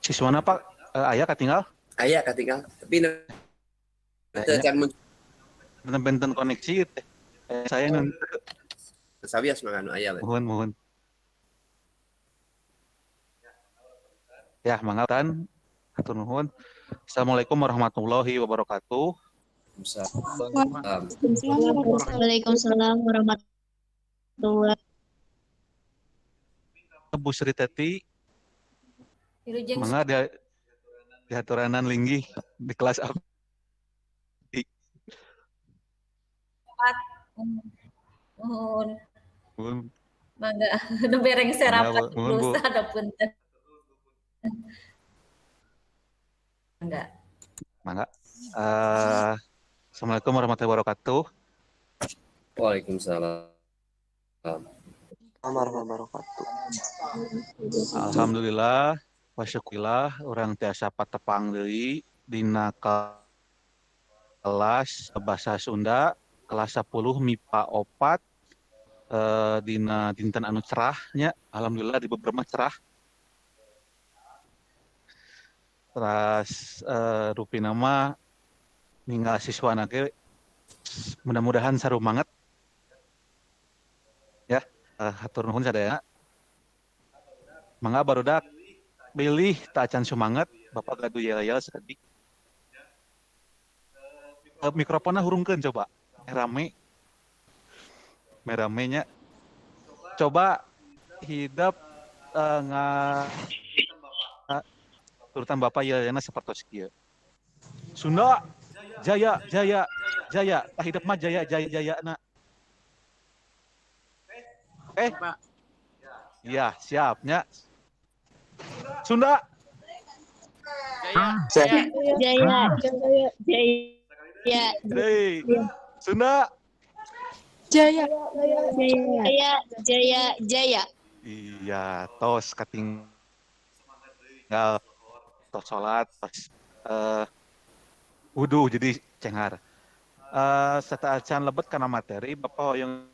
Siswana, Pak, aya katinggal? Aya katinggal, tapi teu can muncul. Benten koneksi teh. Saya nanti. Sawios mangga nu aya we. Mohon, mohon. Ya, mangga tan. Hatur nuhun. Assalamualaikum warahmatullahi wabarakatuh. Waalaikumsalam warahmatullahi. Bu Sri Teti. Wilujeng. Mangga diaturanan linggih di kelas abdi. Nuhun. Nuhun. Mangga nu bereng serapat. Nuhun, Bu. Lusa ada punten. Mangga. Mangga. Assalamualaikum warahmatullahi wabarakatuh. Waalaikumsalam. Warahmatullahi wabarakatuh. Alhamdulillah, wa syukurillah urang tiasa patepang deui dina kelas bahasa Sunda kelas 10 MIPA 4, dina dinten anu cerah nya. Alhamdulillah di beberapa cerah. Terus rupina mah ninggal siswana ge mudah-mudahan sarumanget ya. Hatur nuhun sadaya. Mangga barudak bilih tacan sumanget, Bapak gaduh yel-yel sakedik. Mikrofonnya hurungkeun coba. Rame. Merame nya. Coba hidap nga turutan Bapak yel-yelna sapertos kieu. Sunda jaya jaya jaya, tah hidep mah jaya jaya jaya na. Pak. Iya, siap nya. Sunda Jaya. Jaya. Jaya. Jaya. Hei. Sunda Jaya. Jaya. Jaya. Jaya. Iya, tos katinggal tos salat, tos wudu jadi cengar. Sateuacan lebet kana materi, Bapak hoyong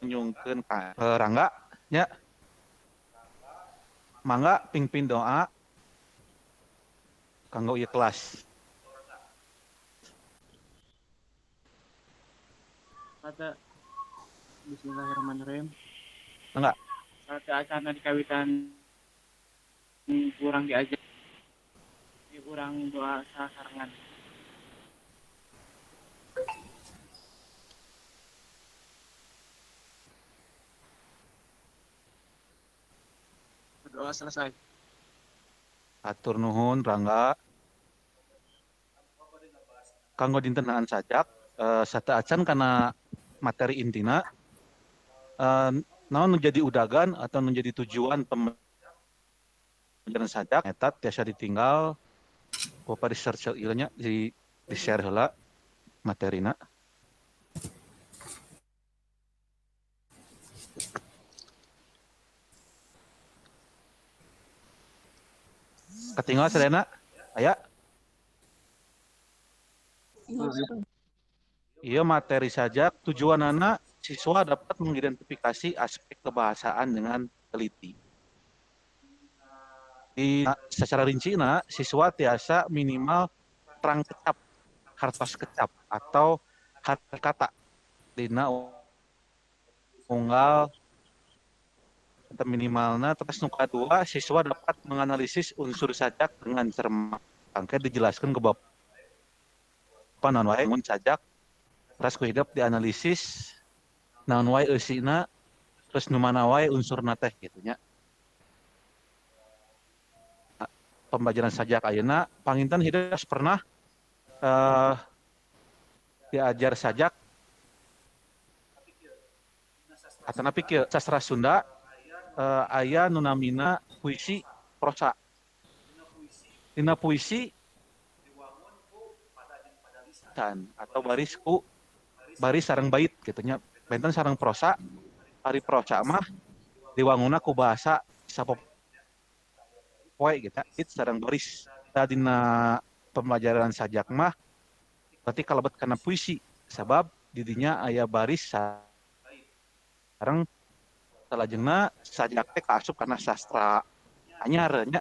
nyungkeun ka Rangga nya. Mangga pingpin doa kanggo ieu kelas. Kata Bismillahirrahmanirrahim. Enggak. Sateuacan dikawitan kurang diajar. Kurang doa sasarengan. Berdoa selesai. Atur nuhun Rangga. Kanggo dinten ngeunaan sajak, sateuacan kana materi intina, naon nu jadi udagan atau nu jadi tujuan pembelajaran sajak eta tiasa ditinggal Bapak di search ieu nya, di share heula materina. Ketinggalan sadayana aya? Iya, materi sajak tujuanana siswa dapat mengidentifikasi aspek kebahasaan dengan teliti. Di, secara rinci na, siswa tiasa minimal terang kecap, hartos kecap atau harta kata dina unggal atau minimalna. Terus nu kadua, siswa dapat menganalisis unsur sajak dengan cermat. Angke dijelaskan ke bapak naon wae mun sajak, terus ku hidep dianalisis naon wae eusina, terus nu mana wae unsurna teh kitu nya. Pembelajaran sajak ayeuna panginten hidep pernah diajar sajak atanapi kieu sastra Sunda, aya nu namina puisi prosa. Dina puisi dan atau baris ku baris sareng bait kitu nya. Benten sareng prosa, ari prosa mah diwanguna ku bahasa sapopoe gitu, it sareng baris. Dina pembelajaran sajak mah berarti kalebet kana puisi sabab didinya aya baris sareng salajengna sajak teh kaasup kana sastra anyar nya.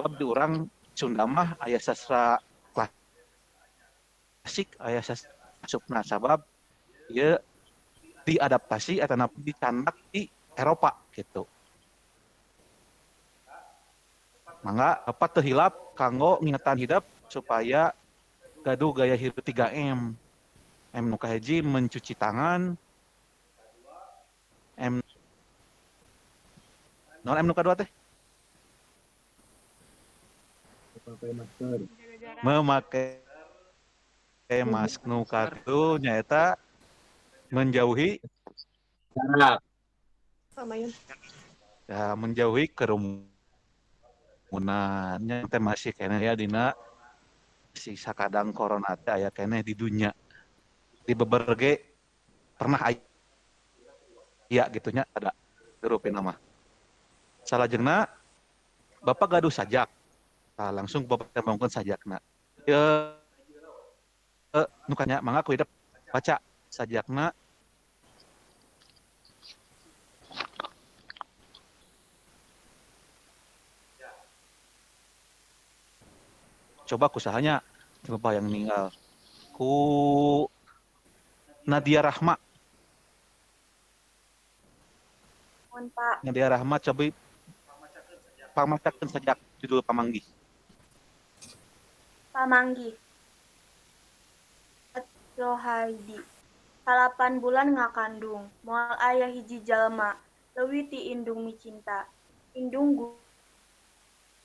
Sabab di urang Sunda mah aya sastra klasik, aya sastra asupna, sabab ieu diadaptasi atau dicandak di Eropa gitu. Mangga apa teu hilap kanggo ngingetan hidep supaya gaduh gaya hidup 3M. M nu kahiji mencuci tangan, M naon M nu kadua teh? Pakai masker. Memakai masker. Nu katilu nyaeta menjauhi jarak. Ya, menjauhi kerumunan teh masih keneh ya dina si sakadang corona teh aya keneh di dunya. Di beber ge pernah aya gitu nya ada rupina mah. Salajengna Bapak gaduh sajak. Nah, langsung Bapak tembongkeun sajakna. Ieu nu kanya mangga ku hidep baca sajakna. Coba kusahanya coba yang meninggal ku Nadia Rahma. Mohon Pak. Nadia Rahma coba pamacakeun sajak judul Pamanggih. Pamanggih. Rohaidi. 8 bulan ngakandung, moal aya hiji jalma, leuwih ti indung micinta. Indung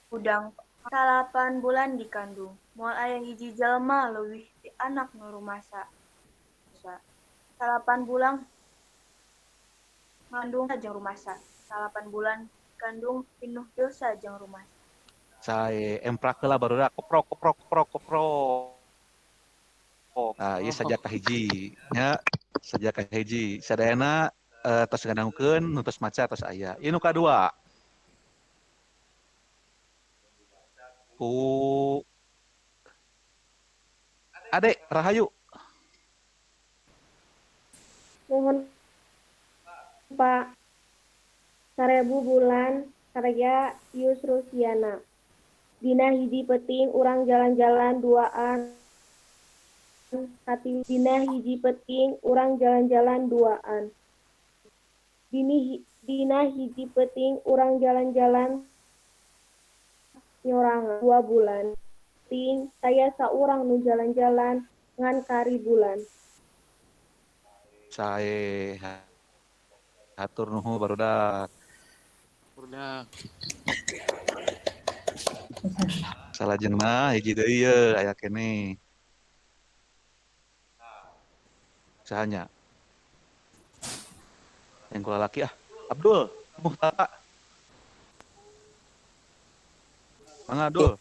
gudang 8 bulan dikandung, moal aya hiji jalma leuwih ti anak nu rumasa. 8 bulan ngandung jeung rumasa. 8 bulan kandung pinuh dosa jeung rumasa. Sae emprak heula barudak koprok koprok koprok koprok. Nah, ieu sajak kahiji nya, sajak kahiji. Sadayana tos ngadangukeun nu tos maca tos aya. Ieu nu kadua. Ku Ade Rahayu. Mohon Pak. 1000 bulan karya Yusrusiana. Dina hiji peuting urang jalan-jalan duaan. Katilu dina hiji peuting urang jalan-jalan duaan. Dina hiji peuting urang jalan-jalan nyorangan 2 bulan. Ting saya saurang nu jalan-jalan ngan kari bulan. Sae hatur nuhun barudak. Barudak. Salajengna hiji deui ye aya keneh. Sahanya. Yang kula laki ah. Abdul, Muhtara. Mangga Abdul.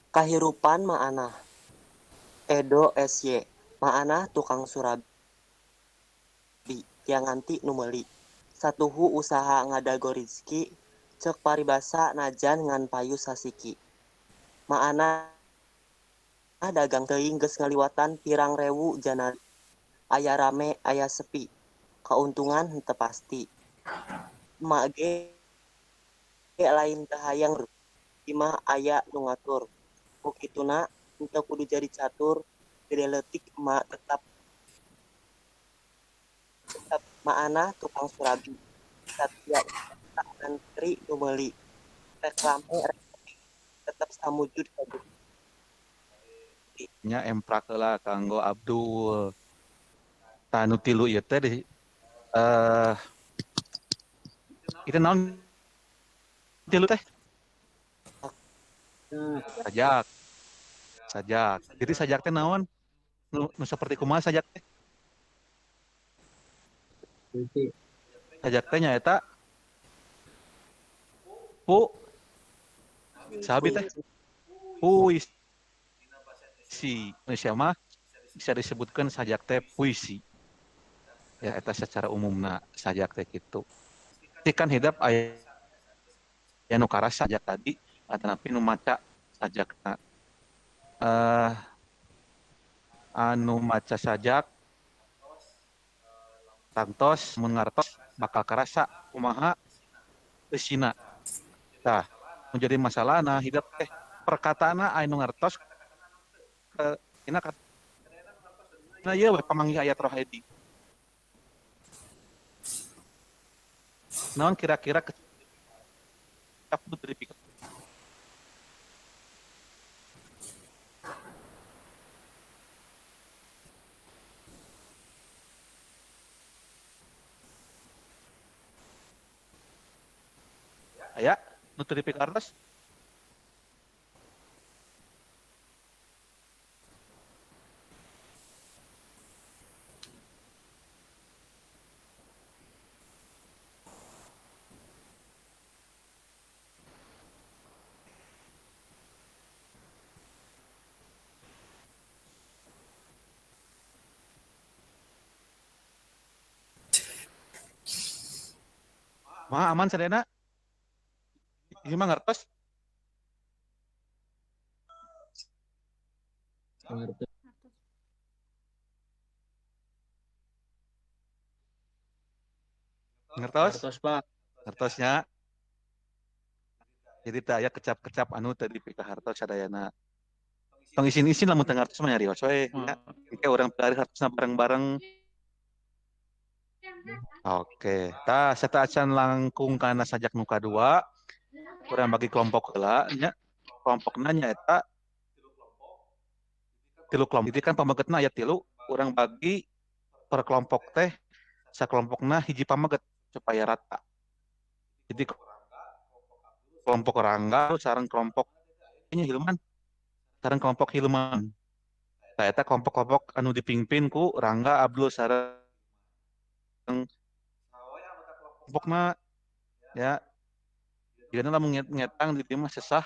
Kahirupan Ma'anah. Edo SY. Ma'anah tukang surabi. Tiang nganti nu meuli. Satuhu usaha ngadago rizki, cek paribasa najan ngan payu sasiki. Ma'anah dagang teuing geus ngaliwatan pirang rewu janari. Aya rame, aya sepi. Kauntungan henteu pasti. Emak ge lain teu hayang imah aya nu ngatur. Ku kituna henteu kudu jadi catur, gede leutik emak tetap Ma'anah tukang surabi. Satya ngantri nu meuli. Rek rame rek sepi, tetep samujud ka Gusti. Nya emprak heula kanggo Abdul. Tah nu tilu ieu teh di itu naon tilu teh? Sajak. Sajak. Jadi sajak teh naon? Nu saperti kumaha sajak teh? Puisi. Sajak teh nyaeta sahabi teh? Puisi. Indonesia mah bisa disebutkan sajak teh puisi. Ya eta secara umumna sajak teh kitu. Tapi kan hidap aya nu karasa sajak tadi atanapi nu maca sajakna. Anu maca sajak tangtos mun ngartos bakal karasa kumaha eusina. Tah, menjadi masalah nah hidup teh perkataanna aya nu ngartos dina kata ieu we pamanggih Ayat Rohaidi. Naon kira-kira kecap nu teu dipikir? Aya nu teu dipikartos? Mah aman sadayana? Ini mah ngertos? Ngertos. Ngertos? Ngertos, Pak. Ngertosnya. Jadi teu aya kecap-kecap anu teu dipikahartos sadayana. Tong isin-isin lamun teu ngartos mah nyarios we nya. Engke urang pilari hartosna bareng-bareng. Oke, tah sateuacan langkung kana sajak nu kadua. Urang bagi kelompok heula nya. Kelompokna nyaeta 3 kelompok. Jadi kan pamegetna aya 3, urang bagi per kelompok teh sakelompokna hiji pameget supaya rata. Jadi kelompok Rangga sareng kelompok nya Hilman, sareng kelompok Hilman. Tah eta kelompok-kelompok anu dipimpin ku Rangga, Abdul sareng kelompokna ya. Jigana lamun ngetang di dieu mah sesah.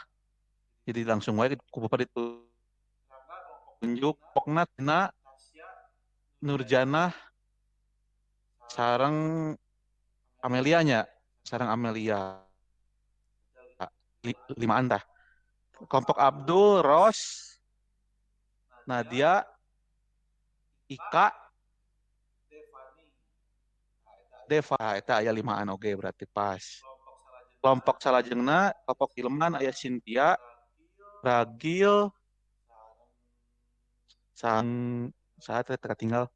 Jadi langsung wae ku bapak ditunjuk kelompokna tina Nurjanah sareng Amelia nya, sareng Amelia. Limaan tah. Kelompok Abdul, Ros, Nadia, Ika, Deva, eta aya limaan oge berarti pas. Kelompok salajengna, kelompok Hilman aya Cynthia, Ragil, sang saat tertinggal.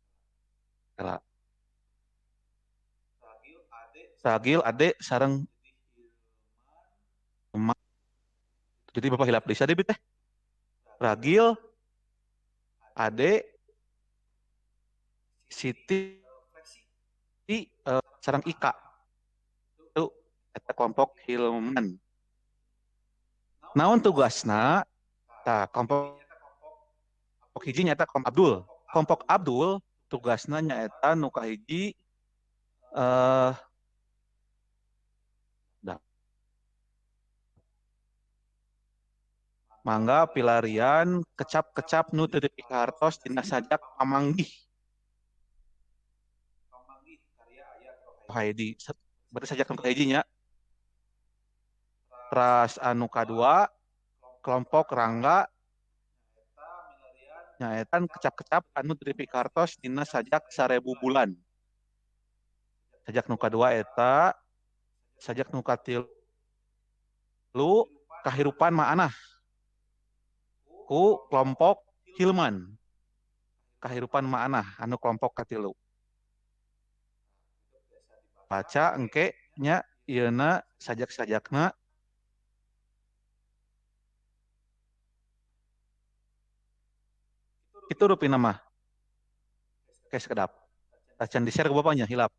Kala. Ragil, Ade, sareng Emak. Jadi bapak hilap desa deh teh. Ragil, Ade, Siti, sareng Ika. Itu eta kelompok Hilman. Naon tugasna? Tah kelompok hiji nyaeta kelompok Abdul. Kelompok Abdul tugasna nyaeta nu kahiji mangga pilarian kecap-kecap nu teu dipikahartos dina sajak pamanggih. Rohaidi, berarti sajak nu kahiji nya. Teras anu kadua kelompok Rangga nyaeta kecap-kecap anu teu dipikahartos dina sajak 1000 bulan. Sajak nu kadua eta, sajak nu katilu kahirupan ma'anah ku kelompok Hilman. Kahirupan ma'anah anu kelompok katilu. Baca engke nya ieuna sajak-sajakna. Itu rupina mah. Oke, sekedap. Acan di-share ke bapaknya hilap.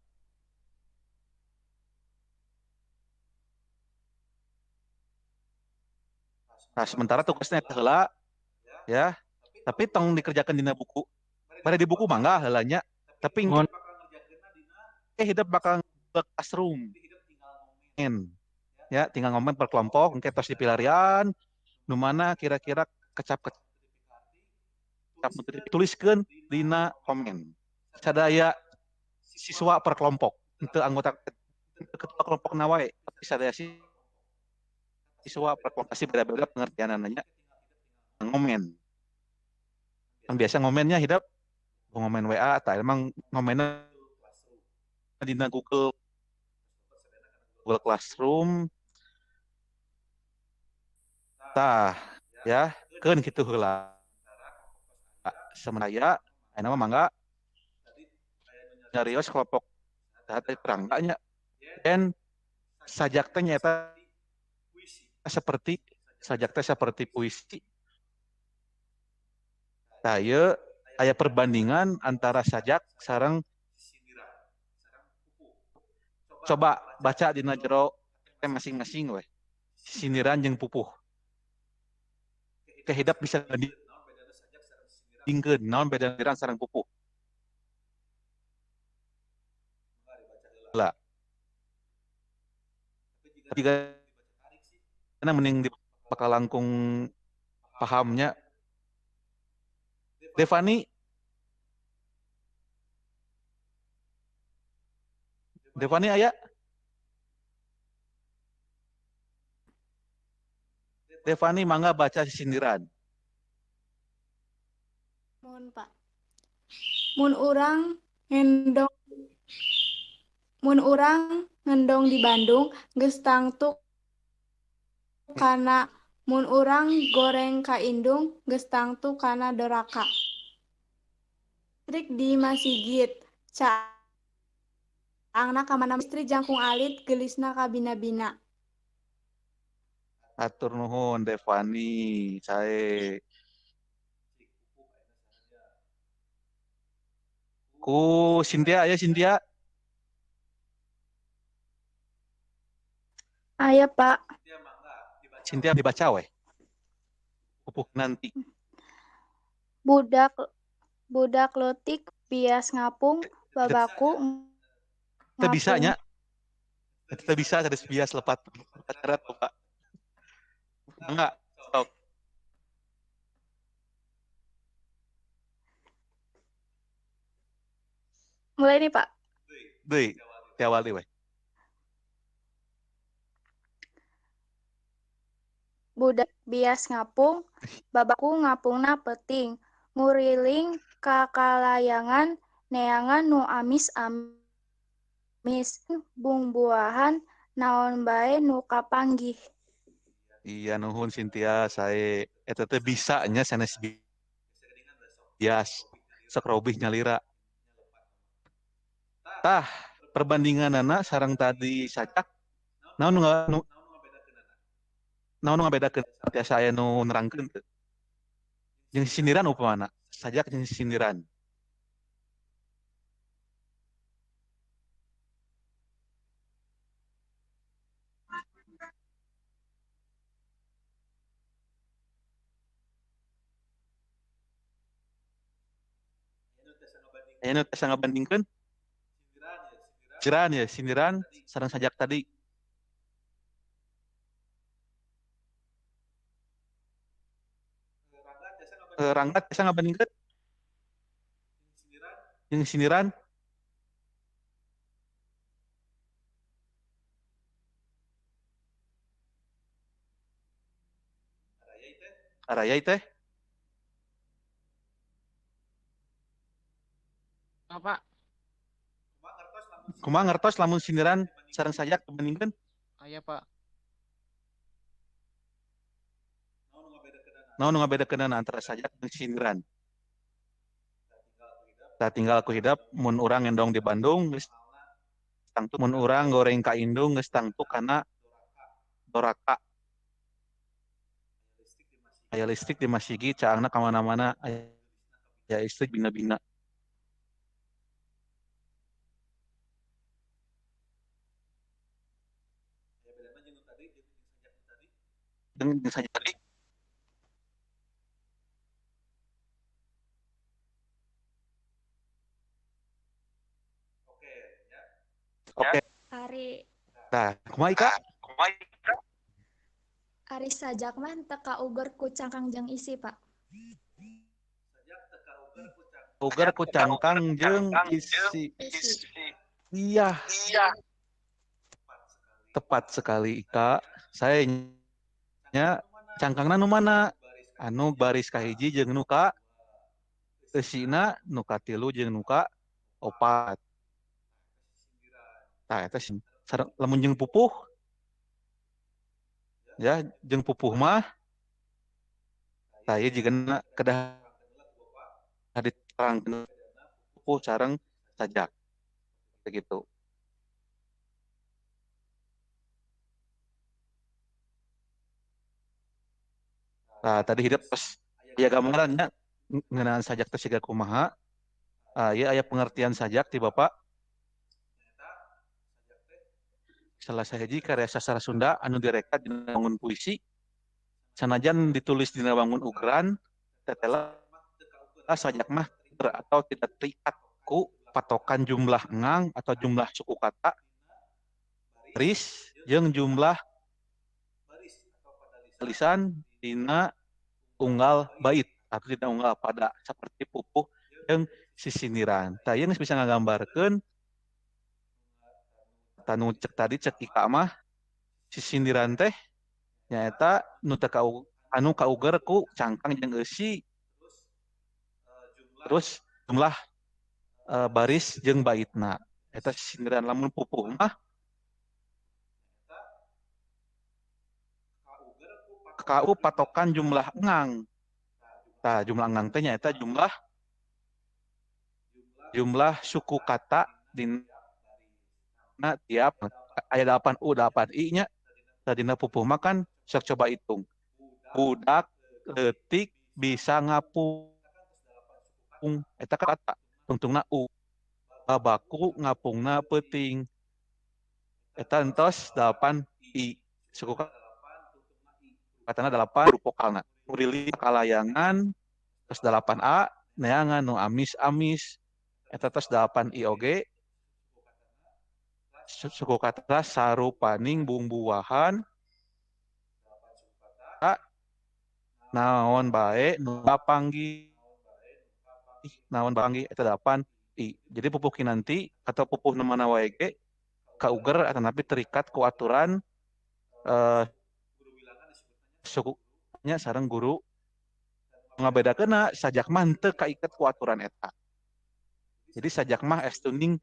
Nah, sementara tugasnya heula ya. Tapi tong dikerjakan dina buku. Pada di buku mangga heula nya, tapi hidup bakal ke classroom. Ya, tinggal ngomen per kelompok, engke tos dipilarian, nu mana kira-kira kecap-kecap tuliskeun dina komen. Sadaya siswa per kelompok, henteu anggota ketua kelompok na wae, tapi sadaya siswa per kelompok pasti beda-beda pengertianannya. Ngomen. Kan biasa ngomennya hidup ngomen WA atau emang ngomennya dina Google Classroom. Tah, ya, keun kitu heula. Semenaya ayeuna mah mangga nyarios kelompok saha teh Rangga nya. Dan sajak teh nyaeta seperti sajak teh seperti puisi. Tah ieu aya perbandingan antara sajak sareng, coba baca dina jero masing-masing weh. Sindiran jeung pupuh. Kehidap bisa bandingkeun naon beda sindiran sareng pupuh. Lah. Tapi karena mending bakal langkung pahamnya. Devani, Devani aya? Devani mangga baca sindiran. Mohon Pak. Mun urang ngendong Mun urang ngendong di Bandung geus tangtu kana, mun urang goreng ka indung geus tangtu kana doraka. Listrik di masigit caangna ka mana, istri jangkung alit geulisna ka bina-bina. Hatur nuhun Devani, sae. Ku Cynthia aya Cynthia? Aya Pak. Cynthia dibaca weh. Pupuh nanti. Budak budak leutik bias ngapung babaku Teu bisa nya. Teu bisa sanes bias lepat lepat Bapak. Enggak, sok. Mulai nih Pak. Deui, ti awal deui we. Budak bias ngapung babaku ngapungna peuting nguriling kakalayangan neangan nu amis-amis bungbuahan naon bae nu kapanggih. Iya nuhun Cynthia, sae eta teh bisa nya sanes bias sok robih nyalira. Tah, perbandinganana sareng tadi sajak naon nu naon nu ngabedakeun tiasa aya nu nerangkeun teu? Jeung sindiran upamana, sajak jeung sindiran. Aya nu tiasa ngabandingkeun? Sindiran ya, sindiran sareng sajak tadi. Rangga tiasa ngabandingkeun? Jeung sindiran? Araya teh? Apa? Kumaha ngertos lamun sindiran sareng sajak dibandingkeun? Aya, Pak. Naon nu ngabedakeunana antara sajak jeung sindiran? Tah tinggal ku hidap mun urang ngendong di Bandung geus tangtu, mun urang goreng ka indung geus tangtu kana doraka. Aya listrik di masigi caangna ka mana-mana, aya listrik bina-bina. Jeung sajak tadi. Oke. Ari. Nah, kumaha Ika? Ari sajak mah teu kauger ku cangkang jeung isi, Pak. Uger ku cangkang jeung isi. Iya. Tepat sekali Ika. Saya nya cangkangna nu mana? Anu baris kahiji jeung nu ka eusina, nu katilu jeung nu ka opat. Tah eta lamun jeung pupuh ya, jeung pupuh mah Tah ieu jigana kedah diterangkeun pupuh sareng sajak. Begitu. Nah, tadi hidup pas ya gambarannya ngeunaan sajak teh siga kumaha. Ieu aya pengertian sajak ti Bapak. Salah sahiji karya sastra Sunda anu direka dina wangun puisi sanajan ditulis dina wangun ugeran tetela sajak mah atau tidak terikat ku patokan jumlah engang atau jumlah suku kata baris jeung jumlah lisan dina unggal bait atau dina unggal pada seperti pupuh jeung sisindiran. Tah ieu geus bisa ngagambarkeun tanu cek tadi cek Ika mah sisindiran teh nyaeta nu teu anu kauger ku cangkang jeung eusi terus jumlah baris jeung baitna. Eta sisindiran. Lamun pupuh mah kau patokan jumlah engang. Tah jumlah engang teh nyaeta jumlah suku kata dina tiap aya 8 U 8 I nya. Tadina pupuh mah kan sok coba hitung. Budak leutik bisa ngapung eta kata tungtungna U. Babaku ngapungna peuting. Eta entos 8 I. Suku katana 8 huruf vokalna. Murili kalayangan terus 8 A neangan nu amis-amis eta tos 8 I oge. Suku kata sarupaning bumbuahan naon bae nu papanggih naon panggih eta 8 I. Jadi pupuh kinanti atau pupuh nu mana wae ge kauger atanapi terikat ku aturan sukunya sareng guru ngabedakeunna sajak mah henteu kaiket ku aturan eta. Jadi sajak mah estuning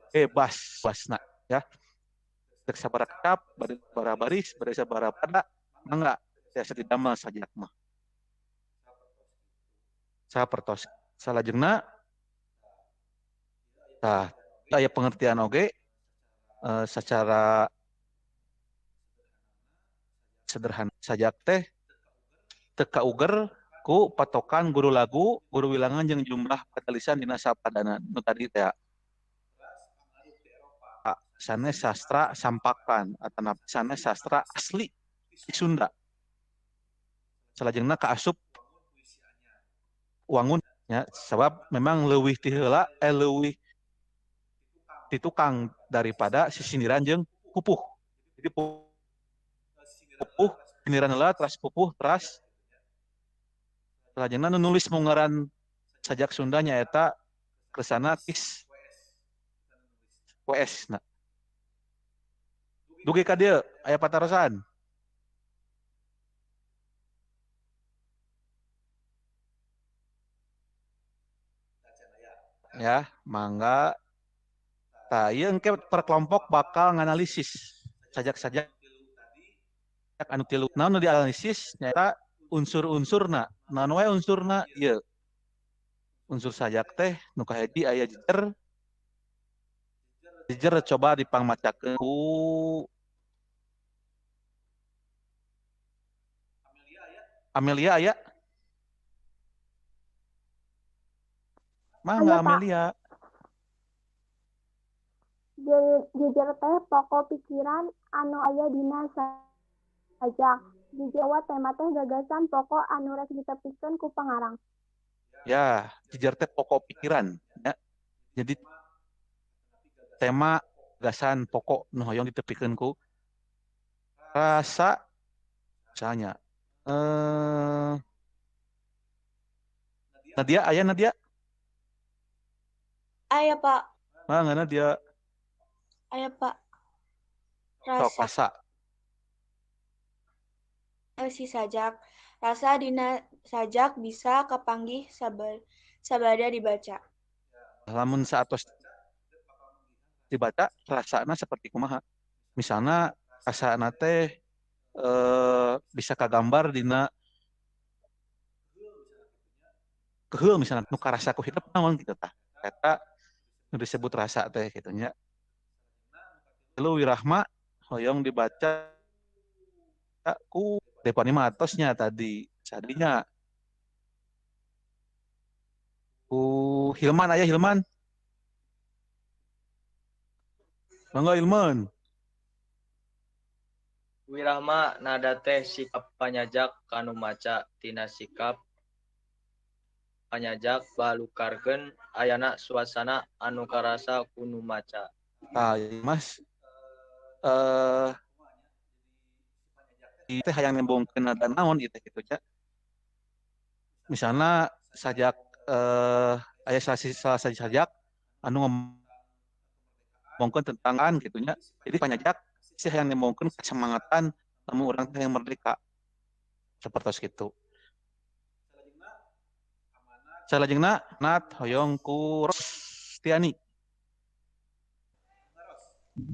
bebas basna ya. Dek sabaraha kap, bade sabaraha baris, bade sabaraha pada, mangga tiasa didamel sajak mah. Sapertos salajengna tah aya pengertian oge secara sederhana sajak teh teu kauger ku patokan guru lagu, guru wilangan jeung jumlah patalisan dina sapadana nu tadi teh. Sanes sastra sampakan atau sanes sastra asli di Sunda. Salajengna kaasup wangun ya, sebab memang leuwih ti heula leuwih ti tukang daripada sisindiran jeung pupuh. Jadi pupuh sindiran heula teras pupuh teras salajengna nu nulis mungaran sajak Sunda nyaeta Kresana Kis WS na. Dugi ka dieu aya patarosan. Ya, mangga. Tah ieu engke per kelompok bakal nganalisis sajak-sajak anu tilu. Naon nu dianalisis nyaeta unsur-unsurna. Naon wae unsurna ieu. Unsur sajak teh nu kahiji aya jejer. Jejer coba dipangmacakeun ku Amelia aya? Mangga Amelia. Jejer teh pokok pikiran anu aya dina sajak. Jejer tema teh gagasan pokok anu rek ditepikeun ku pangarang. Ya, jejer teh pokok pikiran ya. Jadi tema gagasan pokok nu hoyong ditepikeun ku rasa misalnya Nadia aya Nadia? Aya Pak. Mangga Nadia. Aya Pak. Rasa. Rasa. Si sajak. Rasa dina sajak bisa kapanggih sabada dibaca. Lamun saatos dibaca rasana seperti kumaha. Misalnya rasana teh bisa kagambar dina Keheul misalnya nu karasa ku hidep naon gitu tah. Eta nu disebut rasa teh kitu nya. Lalu Wirahma hoyong dibaca ku Depani mah atosnya tadi sadinya ku Hilman aya Hilman. Mangga Hilman. Wirahma nada teh sikap panyajak kanu maca tina sikap panyajak balukarkeun ayana suasana anu karasa ku nu maca. Tah, Mas teh hayang nembongkeun nada naon ieu teh kitu nya. Misalna sajak aya salah sajak anu ngomongkeun tentang kan kitu nya. Jadi panyajak sih hayang nembongkeun kesemangatan lamun urang teh hayang merdeka. Sapertos kitu. Salajengna nat hoyong ku Rostiani.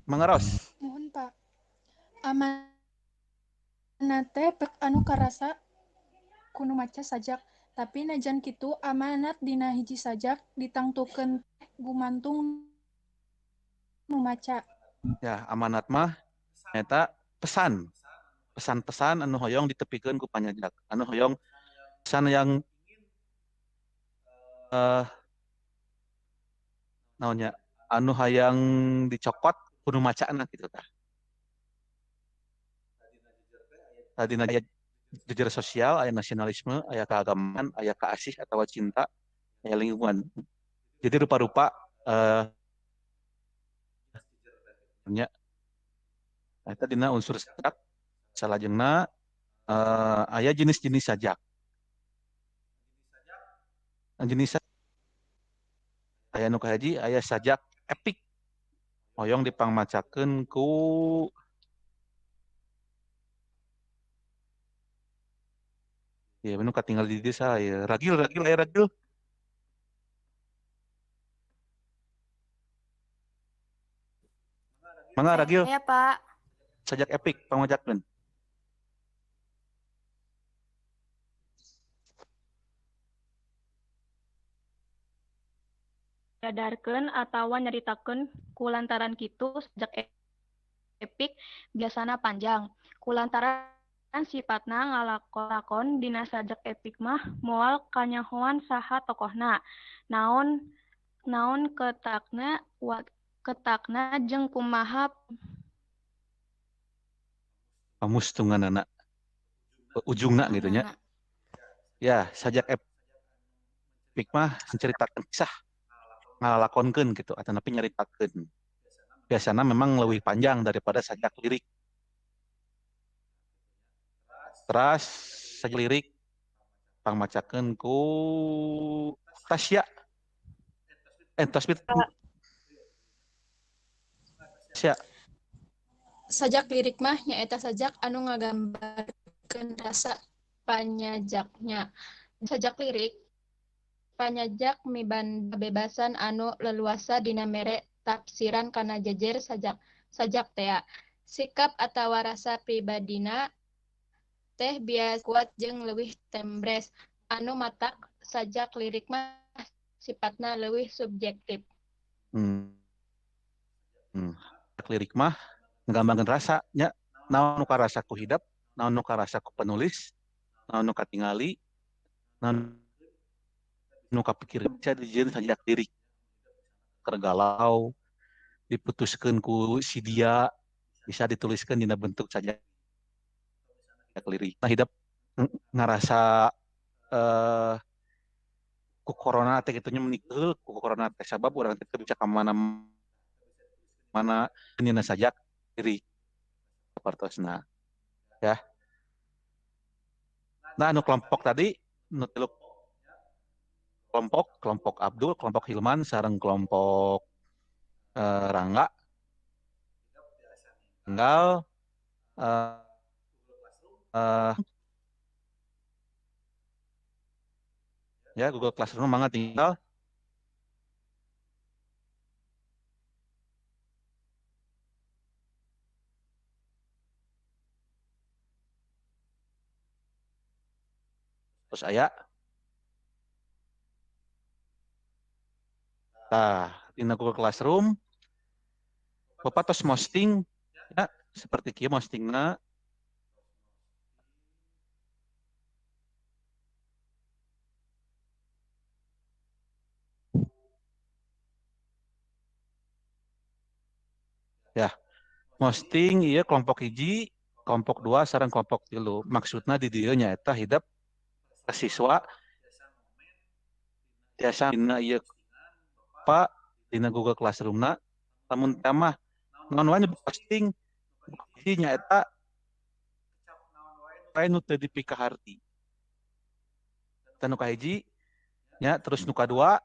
Mangga Ros. Mohon Pak. Amanat teh pek anu karasa ku nu maca sajak, tapi najan kitu amanat dina hiji sajak ditangtukeun teh gumantung nu maca. Ya, amanat mah nyata pesan. Pesan-pesan anu hoyong ditepikeun ku panyajak. Anu hoyong pesan yang naonnya anu hayang dicokot ku nu macana gitu tah. Tadi aya jejer sosial, aya nasionalisme, aya keagamaan, aya kaasih atau cinta, aya lingkungan. Jadi rupa-rupa nya eta dina unsur sajak salajengna aya jenis-jenis sajak. Jenis aya nu kahiji aya sajak epik. Hoyong dipangmacakeun ku ya nu katinggal di desa ya Ragil Ragil aya Ragil. Mangga Ragil. Ya, Pak. Sajak epik pangmacakeun. Dadarkeun atawa nyaritakeun kulantaran kitu sajak epik biasana panjang. Kulantaran sipatna ngalakon dina sajak epik mah moal kanyahoan saha tokohna. Naon naon ketakna ketakna jeung kumaha pamustunganana ujungna gitu nya. Ya, sajak epik mah menceritakan kisah ngalakonkeun gitu atau tapi nyaritakeun. Biasana memang lebih panjang daripada sajak lirik. Teras sajak lirik pangmacakeun ku Tasya. Tasbit. Tasya. Sajak lirik mah nyaeta sajak anu ngagambarkeun rasa panyajaknya. Sajak lirik panyajak miban kebebasan anu leluasa dina mere tafsiran kana jejer sajak sajak tea. Sikap atawa rasa pribadina teh biasa kuat jeung leuwih tembres. Anu matak sajak lirik mah sifatna leuwih subjektif. Lirik mah nggambarkeun rasa nya, naon nu karasa ku hidep, naon nu karasa ku penulis, naon nu katingali, naon nu kapikir bisa dijieun sajak lirik. Keur galau diputuskeun ku si dia bisa dituliskeun dina bentuk sajak lirik. Nah hidep ngarasa ku corona teh kitu nya menikeul ku corona teh sabab urang teh teu bisa ka mana-mana dina sajak lirik sapertosna ya. Nah anu kelompok tadi nu tilu kelompok, kelompok Abdul, kelompok Hilman sareng kelompok Rangga. Tinggal ya Google Classroom mangga tinggal terus aya. Tah, dina Google Classroom Bapak tos posting ya, seperti kieu postingna. Ya, posting ieu kelompok hiji, kelompok 2 sareng kelompok 3. Maksudna di dieu nyaeta hidep siswa tiasa dina ieu Pak dina Google Classroom-na. Lamun teh mah naon wae posting hiji nyaeta wae nu teu dipikaharti. Tah nu kahiji nya, terus nu kadua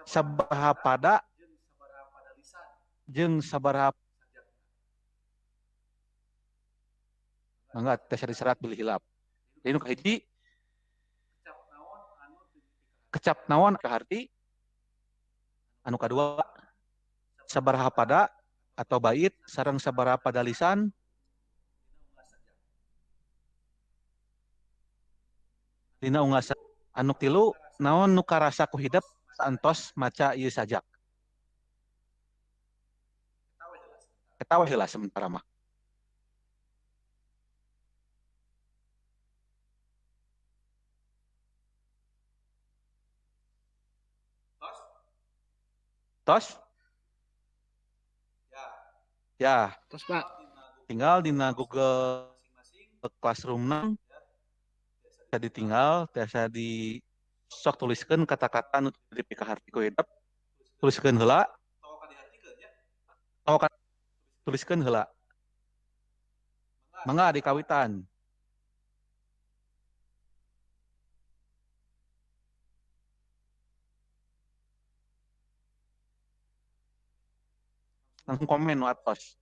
sabaraha pada jeung sabaraha mangga tes diserat bilih hilap. Jadi nu kahiji kecap naon kaharti, anu kadua sabaraha pada atau bait sareng sabaraha pada lisan dina unggas. Anu tilu naon nu karasa ku hidep saentos maca ieu sajak. Eta we heula sementara mah. Tos? Ya. Tos, Pak. Tinggal dina Google Classroom-na bisa ditinggal, tiasa di sok tuliskeun kata-kata nu dipikaharti ku hidep. Tuliskeun heula. Tong tuliskeun heula. Mangga dikawitan. Langsung komen nu atos.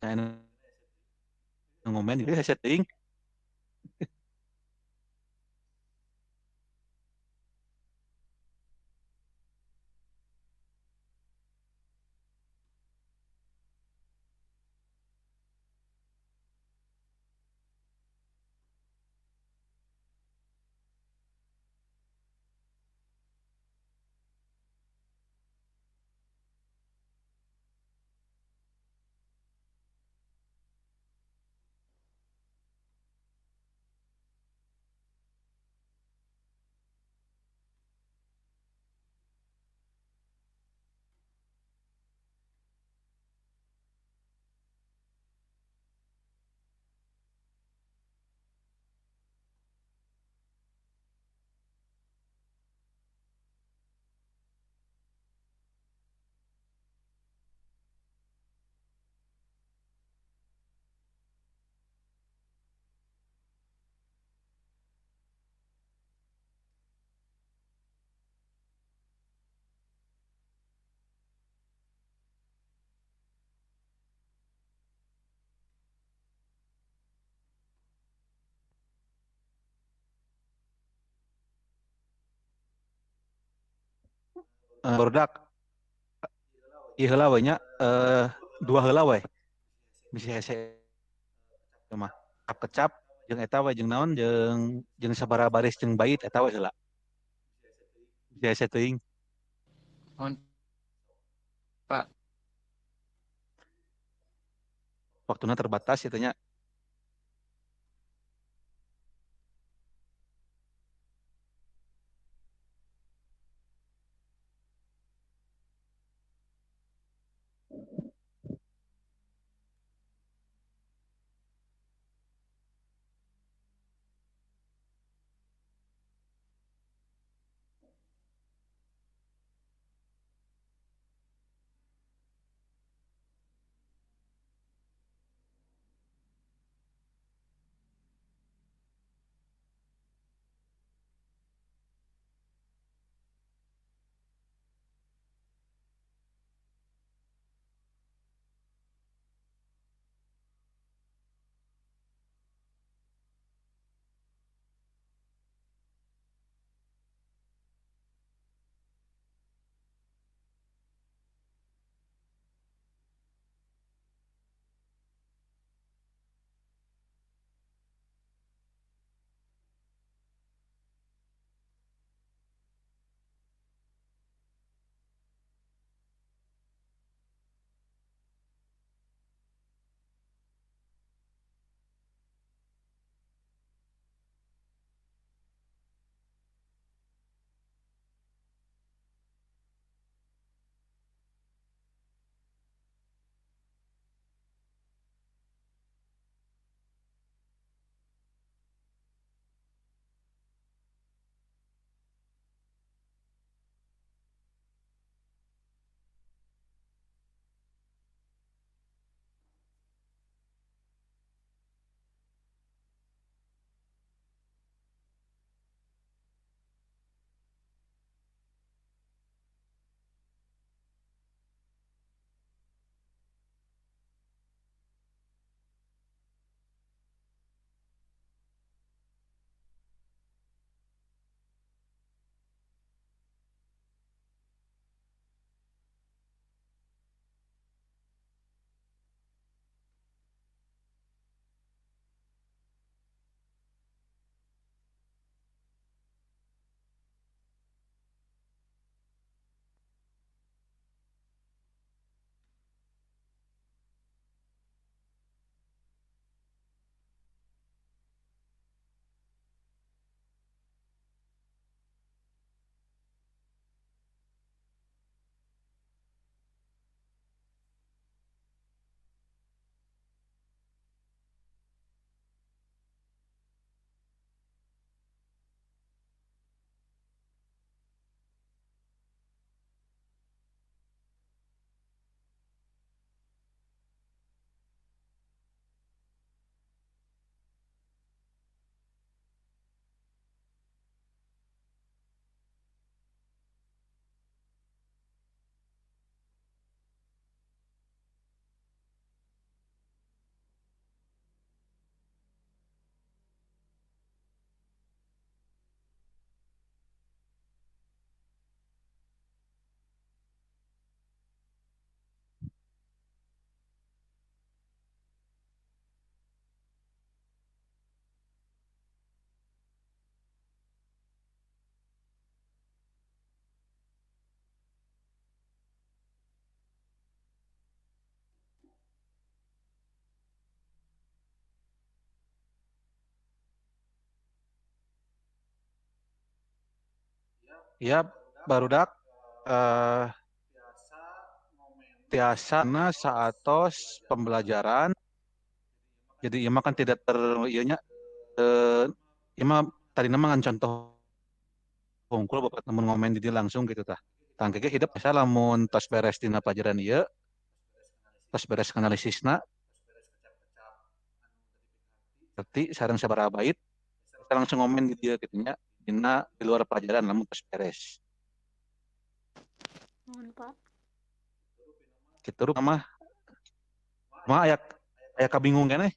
Nah, ngomen ieu hese teuing. Barudak ieu heula we nya, dua heula we. Bisi hese mah kecap jeung eta we jeung naon jeung sabaraha baris jeung bait eta we heula. Bisi hese teuing. Mohon Pak. Waktuna terbatas ieu teh nya. Ya, barudak tiasa na saatos pembelajaran. Jadi ieu mah kan tidak ter ieu nya ieu mah tadina mah ngan contoh hungkul bapak lamun ngomen di dieu langsung gitu tah. Tah engke ge hidep bisa lamun tos beres dina pelajaran ieu, tos beres analisisna, berarti sareng sabaraha bait kita langsung ngomen di dieu kitu nya dina di luar pelajaran lamun tos beres. Nuhun, Pak. Kitu rupa mah. Mah aya aya kabingung keneh.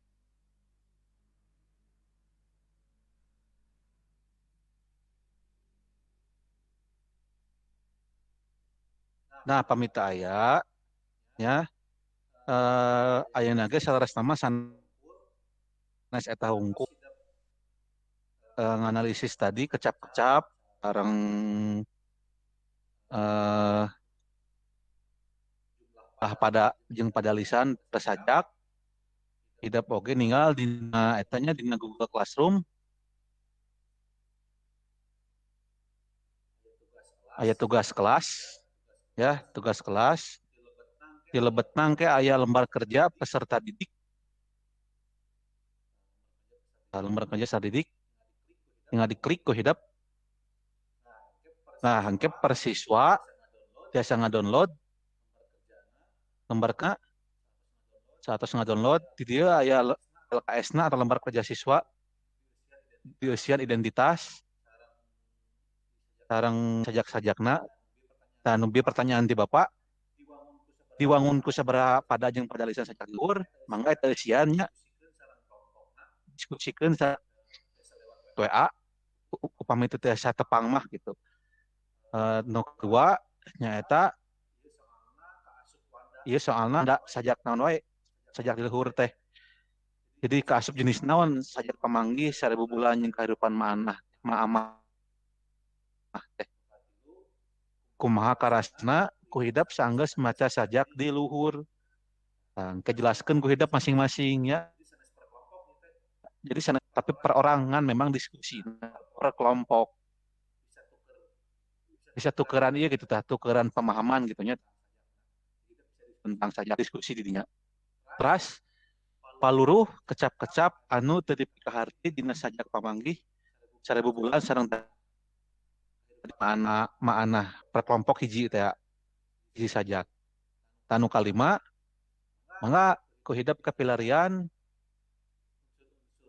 Nah, pamit aya nya ayeuna ge saleresna mah sanes eta hungkul nganalisis tadi kecap-kecap sareng pada jeung padalisan resajak hidep oge ninggal dina eta nya dina Google Classroom aya tugas kelas ya, tugas kelas dilebetna engke aya lembar kerja peserta didik. Lembar kerja peserta didik tinggal diklik ku hidep. Nah, engke per siswa tiasa ngadownload lembar ka saatos ngadownload di dieu aya LKS-na atau lembar kerja siswa dieusian identitas sareng sajak-sajakna. Tah nu bieu pertanyaan ti Bapak diwangun ku sabaraha pada jeung padalisan sajak luhur mangga eta eusian nya diskursikeun sa WA upami teu tiasa tepang mah gitu. Nu kedua nyaeta ieu soalna da sajak naon wae sajak di luhur teh. Jadi kaasup jenis naon sajak pamanggih 1000 bulan jeung kahirupan maanah maamah teh. Kumaha karasna ku hidep sanggeus maca sajak di luhur. Tah engke jelaskeun ku hidep masing-masing ya. Jadi sana, tapi perorangan memang diskusi per kelompok. Bisa tukeran ieu gitu tah, tukeran pemahaman gitu nya tentang sajak diskusi di dinya. Teras paluruh kecap-kecap anu teu dipikaharti dina sajak pamanggih 1000 bulan sareng maana maanah per kelompok hiji teh hiji sajak. Tanu kalima mangga ku hidep kapilarian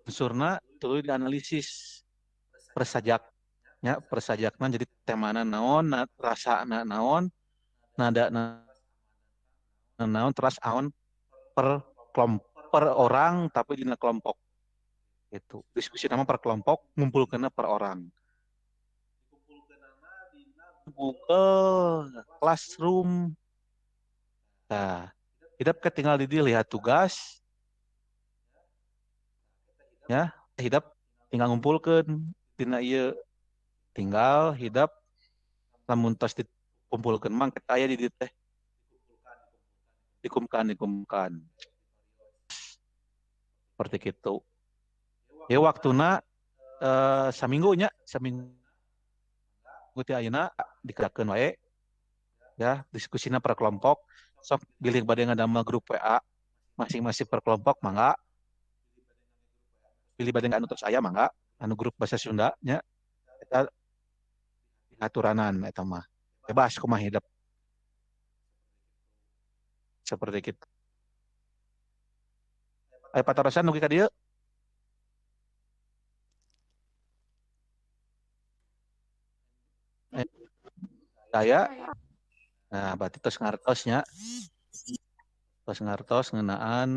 unsurna tuluy dianalisis persajak nya persajakna jadi temana naon rasana naon nada naon teras aon per kelompok per orang tapi dina kelompok itu diskusi nama per kelompok ngumpulkeunna per orang. Google Classroom. Nah, hidep ketinggal di lihat tugas ya, hidep tinggal ngumpulkeun dina ieu tinggal hidep lamun tos dikumpulkeun mah kita aya di dieu teh dikumpulkan seperti gitu. Ya waktuna saminggu nya, saminggu ti ayeuna dikerjakeun wae ya, diskusina per kelompok. Sok bilih bade ngadamel grup WA masing-masing per kelompok mangga. Bilih bade anu tos aya mangga, anu grup bahasa Sunda nya eta aturanan eta mah. Bebas kumaha hidep. Seperti gitu. Aya patarosan dugi ka dieu? Saya. Nah, berarti tos ngartos nya. Tos ngartos ngeunaan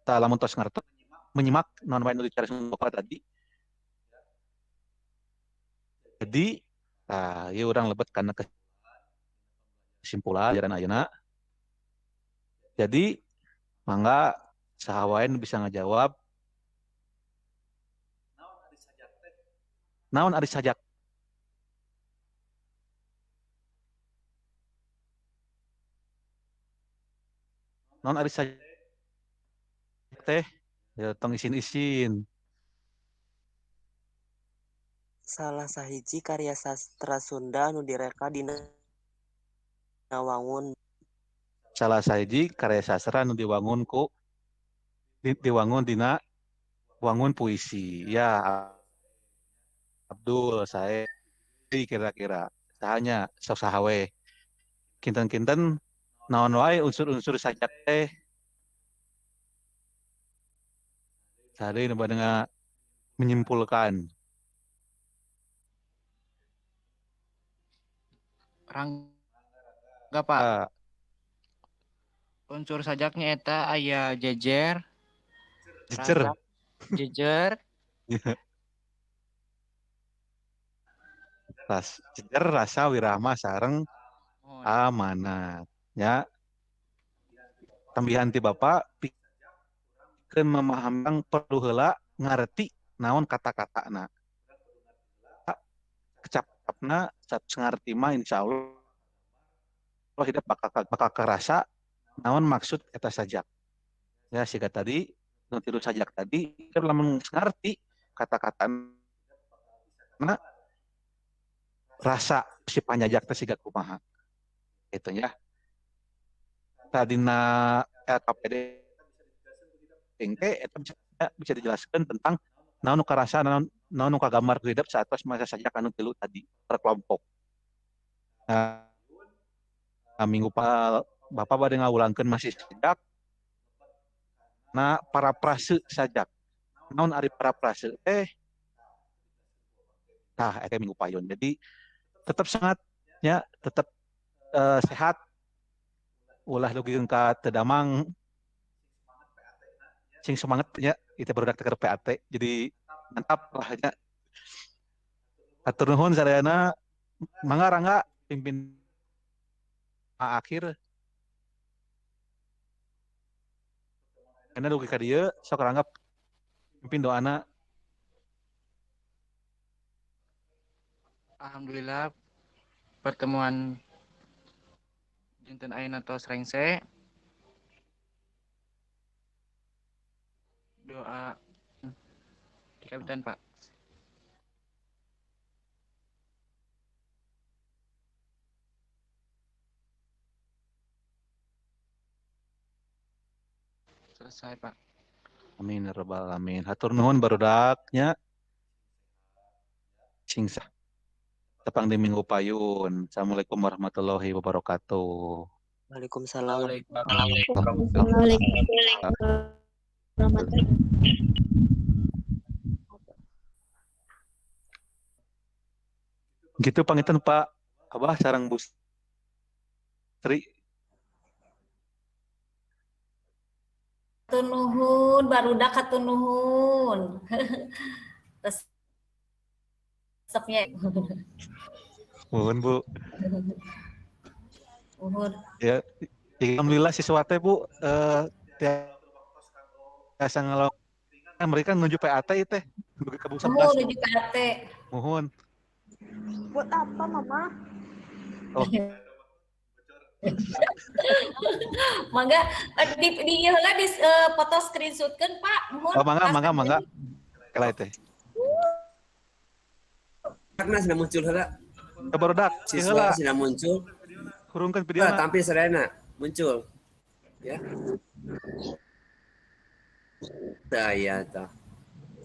tah lamun tos ngartos menyimak naon wae nu dicaritakeun Bapak tadi. Jadi, tah ieu urang lebet kana kesimpulan ajaran ayeuna. Jadi, mangga saha wae nu bisa ngajawab. Naon ari sajak? Naon ari sajak teh? Ya tong isin-isin. Salah sahiji karya sastra Sunda nu direka dina wangun. Salah sahiji karya sastra nu diwangun ku diwangun dina wangun puisi. Ya, Abdul saya kira-kira sahanya sok saha we. Kinten-kinten naon wae unsur-unsur sajak teh. Sari nu bade menyimpulkan. Rangga, Pak. Unsur sajaknya eta aya jejer. Jejer. Rasa, jejer. Jejer rasa wirama sareng amanat. Ya. Tambihan ti Bapak pikeun memahami perlu heula ngarti naon kata-katana. Kecapna satu ngarti mah insyaallah hidup bakal kerasa naon maksud eta sajak. Ya siga tadi nu tilu sajak tadi keur lamun ngarti kata-katana rasa si panyajak teh siga kumaha. Itu ya. Tadina LKPD engke eta bisa dijelaskan tentang naon nu karasa naon nu kagambar hidup saat pas masa sajak anu tilu tadi per kelompok. Nah, minggu Bapak bade ngawulangkeun masih sajak. Nah, parafrase sajak. Naon ari parafrase teh? Tah eta minggu payun. Jadi tetap semangat ya, tetap sehat. Ulah dugikeun ka teu damang. Sing semangat ya, itu barudak teh PAT. Jadi mantap lah nya. Hatur nuhun sadayana. Mangga Rangga pimpin akhir. Karena dugi ka dieu sok Rangga pimpin doana. Alhamdulillah pertemuan dinten ayeuna tos rengse. Doa dikawitan, Pak. Selesai, Pak. Amin ya rabbal alamin. Hatur nuhun barudak nya. Sing sah. Tepang di minggu payun. Assalamualaikum warahmatullahi wabarakatuh. Waalaikumsalam. Waalaikumsalam. Gitu pangitan Pak Abah sareng Bu Sri. Hatur nuhun, barudak hatur nuhun. Resepnya. Nuhun Bu. Nuhun. Ya, alhamdulillah siswa teh Bu tiasa ngelok mereka menuju PAT teh dugi ka Bu 11. Oh, menuju PAT. Nuhun. Buat apa, Mama? Oh. Mangga di ieu heula di foto screenshotkeun Pak. Nuhun. Oh, mangga mangga mangga. Kela teh. Karena sudah muncul heula. Barudak, siswa sudah muncul. Hurungkeun videona. Tampil sadayana muncul. Ya. Tah ya tah.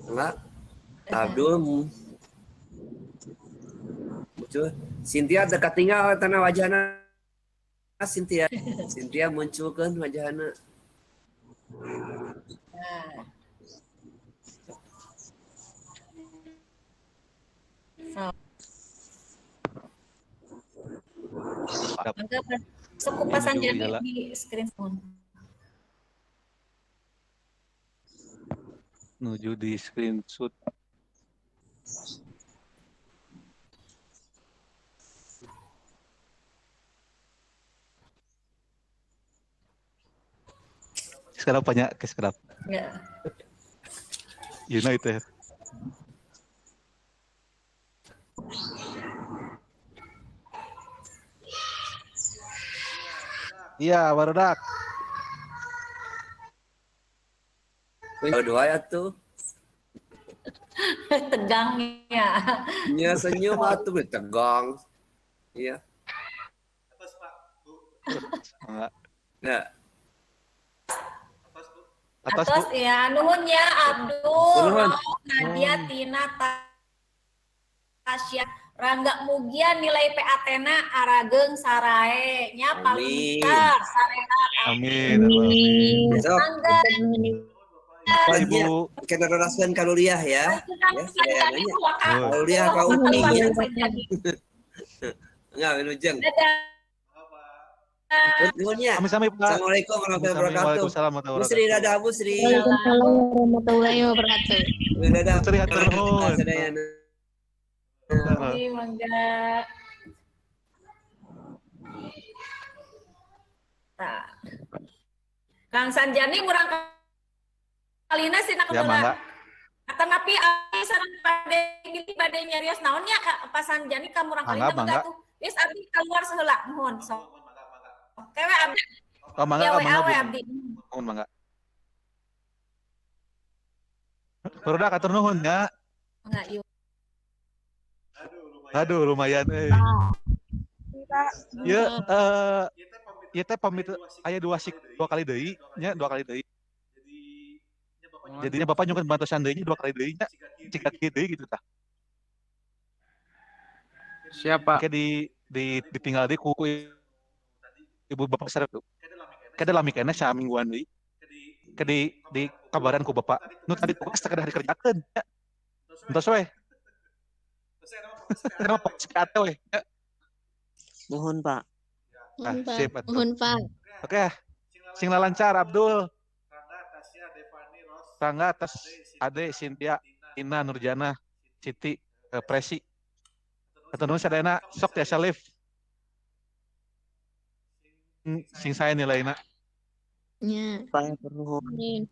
Enggak. Abdul muncul. Cynthia dekat tinggal tanah wajahna Cynthia. Cynthia munculkeun wajahna. Nah. So. Mangga sok kupasan jadi di screenshot. Nuju di screenshot. Sekarang banyak ke sekarang. Ya. You know itu. Iya, barudak. Dua ya tuh. Tegangnya. Nya senyum atuh tegang. Iya. Mangga. Nah, Atos, Atos Bu. ya, nuhun ya Abdul, Nuhun. Rauf, Nadia, Tina, Tasya, Rangga Mugia nilai PAT-na arageung sarae nya paling Amin. pintar sarehat. Amin. Amin. Besok Mangga. Pak Ibu. Kita teruskan ka kuliah ya. Ya, saya nanya. Nuhun. Kuliah ka UPI ya. Enggak, wilujeng. Dadah. Nuhun ya. Sami-sami Pak. Assalamualaikum warahmatullahi Sami-sami. wabarakatuh. Waalaikumsalam warahmatullahi Bu Sri wabarakatuh. dadah Bu Sri. Waalaikumsalam warahmatullahi wabarakatuh. Dadah. Bu Sri hatur nuhun. Sadayana. Iya, mangga. Tah. Kang Sanjani murang kalina sih nak Ya mangga. Atanapi abdi sareng bade bilih bade nyarios naon nya ka Pak Sanjani ka murang Mangga, kalina mangga. mangga tuh. Geus abdi keluar seheula nuhun sok. Oke we abdi. Oh, mangga, Ya oh, mangga, WA we Bu. abdi. Nuhun mangga. Barudak atur nuhun ya. Mangga yuk. Aduh, lumayan euy. Ya, ieu teh pamit aya dua sik dua kali deui nya, dua kali deui. Jadinya Bapak nyungkeun bantosan deui nya dua kali deui nya. Cika kieu deui gitu tah. Siap, Pak. Engke di ditinggal deui ku ibu bapak sareng tuh. Kada lami keneh samingguan deui. Ke di kabaran ku bapak. Nu tadi tugas teh kedah dikerjakeun nya. Entos we. Kenapa fokus ke ate we. Ya. Nuhun, Pak. Ah, Nuhun, Pak. sip atuh. Nuhun, Pak. Oke, sing lancar Abdul. Rangga atas Ade, Cynthia, Tina, Nurjana, Siti, Presi. Atau nuhun sadayana sok tiasa live. Sing saya nilaina. Nya. Pak, nuhun. Amin.